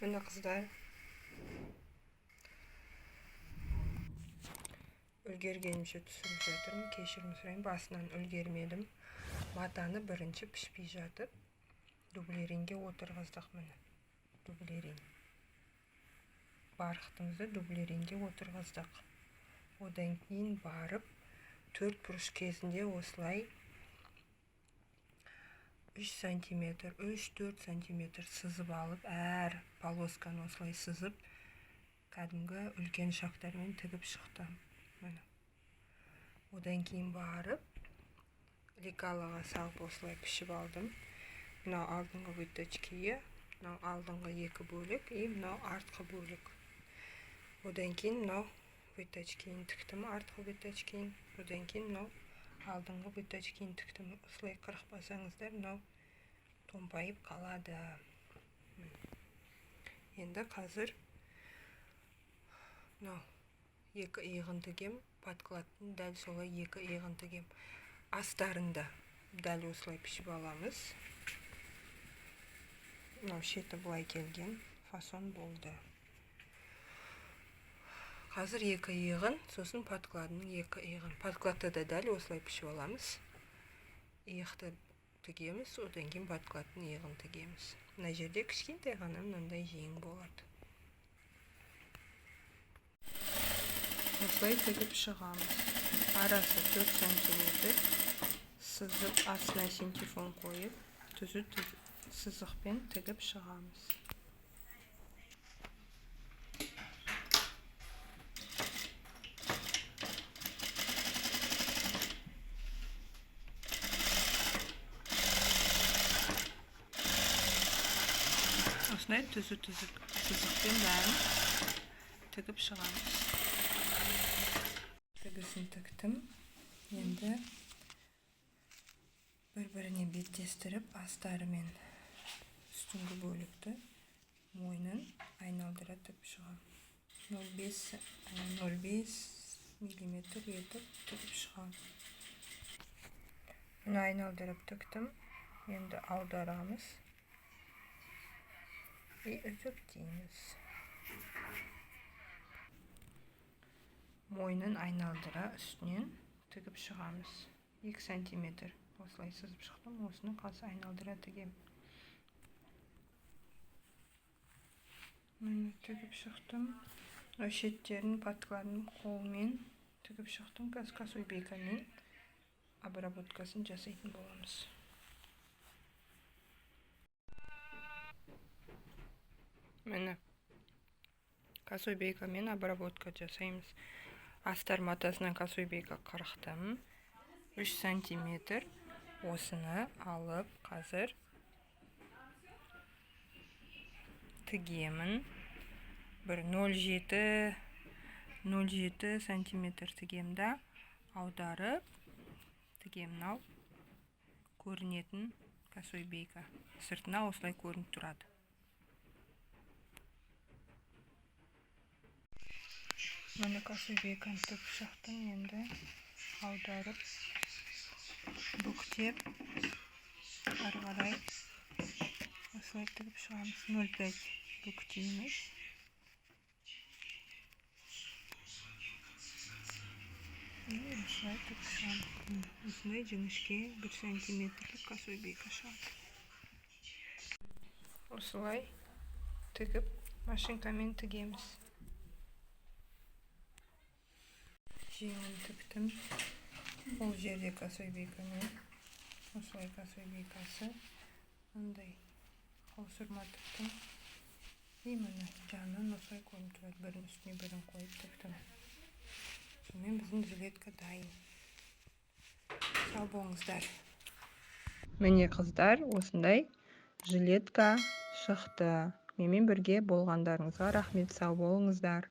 Міне, қыздар, үлгергенімше түсіріп жатырмын, кешірім сұраймын, басынан үлгермедім. Матаны бірінші пішпей жатып дублеринге отырғыздық. Міне, дублерин, барқытымызды дублеринге отырғыздық. Одан кейін барып төрт бұрыш кезінде осылай 3 сантиметр, 3-4 сантиметр сызып алып, әр полосканы осылай сызып, кәдімгі үлкен шагтармен тігіп шықтым. Міне, одан кейін барып лекалоға салып, осылай пішіп алдым. Мынау алдыңғы выточкиі, мынау алдыңғы екі бөлік и мынау артқы бөлік. Одан кейін мынау выточкиін тіктім, артқы выточкиін. Одан кейін мынау алдыңғы выточкиін тіктім. Осылай қырықпасаңыздар, мынау томпайып қалады. Енді қазір мынау екі иығын тігем, подкладтың дәл солай екі иығын тігем. Астарында дәл осылай пішіп аламыз. Мынау шеті былай келген фасон болды. Қазір екі иығын, сосын подкладының екі иығын. Подкладты да дәл осылай пішіп аламыз. Иықты тігеміз, одан кейін подкладтың иығын тігеміз. Мына жерде кішкентай ғана мынандай жең болады. Осылай тігіп шығамыз. Арасы 4 сантиметр сызып, астына синтепон қойып, түзу сызықпен тігіп шығамыз. Осындай түзу түзу сызықпен бәрін тігіп шығамыз. Тігісін тіктім. Енді бір-біріне беттестіріп, астарымен үстіңгі бөлікті, мойнын айналдыра тігіп шығамын. 0,5 миллиметр етіп тігіп шығамын. Мына айналдырып тіктім. Енді аударамыз и үтіктейміз. Мойнын айналдыра үстінен тігіп шығамыз. 2 сантиметр осылай сызып шықтым. Осыны қазір айналдыра тігемін. Міне, тігіп шықтым. Мына шеттерін подкладын қолмен тігіп шықтым. Қазір косой бейкамен обработкасын жасайтын боламыз. Міне, косой бейкамен обработка жасаймыз. Астар матасынан косой бейка қырықтым 3 сантиметр. Осыны алып, қазір тігемін. Бір 0,7, 0,7 сантиметр тігемін да, аударып тігемін. Мынау көрінетін косой бейка сыртына осылай көрініп тұрады. Міне, косой бейканы тігіп шықтым. Енді аударып, бүктеп, ары қарай осылай тігіп шығамыз. 0,5 бүктейміз. И осылай тігіп шығамыз. Осындай жіңішке 1 сантиметрлік косой бейка шығады. Осылай тігіп, машинкамен тігеміз. Жеңін тіктім. Ол жерде косой бейкамен осылай, косой бейкасы мындай қаусырма тіктім. И міне, жанынан осылай көрініп тұрады. Бірінің үстіне бірін қойып тіктім. Сонымен біздің жилетка дайын. Сау болыңыздар. Міне, қыздар, осындай жилетка шықты. Менімен бірге болғандарыңызға рахмет. Сау болыңыздар.